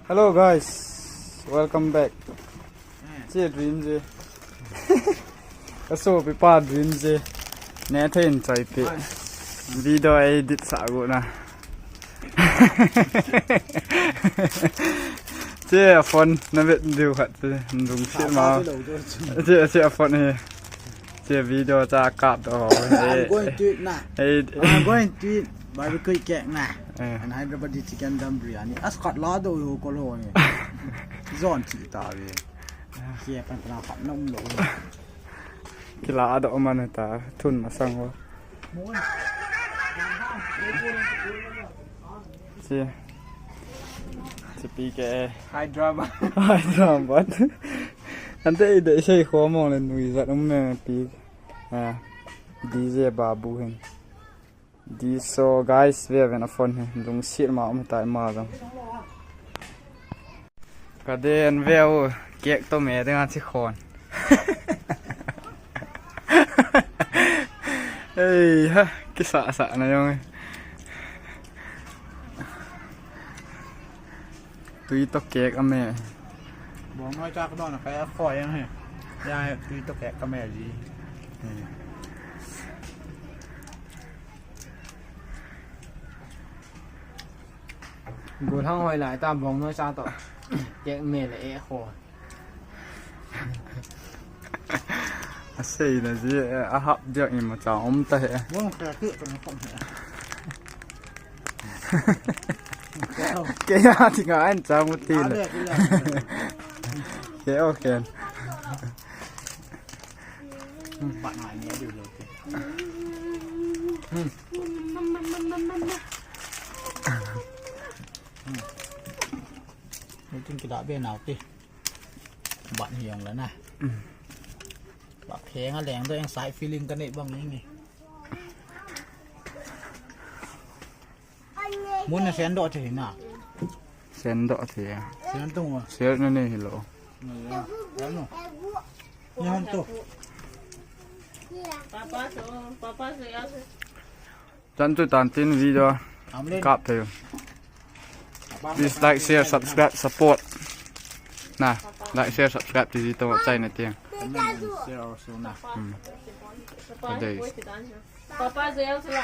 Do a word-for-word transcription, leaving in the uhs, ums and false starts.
Hello guys, welcome back. Che dream je. Kasopi pa dream je. Nethei in chaipi. Video edit sah got na. Che phone na vet diu khat che. Lungset ma. Che, che phone hi. Che video cha kap to ho. I'm going to eat na. Hey. I'm going to eat barbecue cake na. Eh. And Hyderabadi chicken dum biryani. As khat la do ho ko lo ni. Zon chi ta ve. Che pan pan khat na um lo. Kila do man ta thun masang ho. Che. Che pi ke. Hyderabad. Hyderabad. Ante ide sei kho mong le nuijat um me pi. Ah, D J Babu hin. D J so guys, ve ven a phone hi. Lungset ma um tai ma jong. Ka den ve u, cake to me ding a chi khon. Ei ha, kisa sa na jong. Tui to cake a me. Bong noi chak don a kai a khoi ang he. Ya tui to cake a me ji. Gol hang hoi lai ta bong noi cha to. Cake me le e kho. A sei na ji, a hap diak ima cha um ta he. Bong kha ki to na khom he. Ke ya ti nga an cha mu ti le. Ke o ken. Ba na ni diu lo ke. Ni tin ki da be na ti. Ban hi jong la na. Ba pheng a leng do eng sai feeling ka nei bang ni. Mun na sen do the na. Sen do the. Sen to mo. Sen na nei hi lo. Ni ya. Ya no. Ni hon to. Papa so, papa so ya so. Chan chu tan tin video kap thei. Please like, share, subscribe, support. Na, like, share, subscribe ti ji to chai na tiang. Comment and share also na. Hmm. Adei. Papa so ya so la.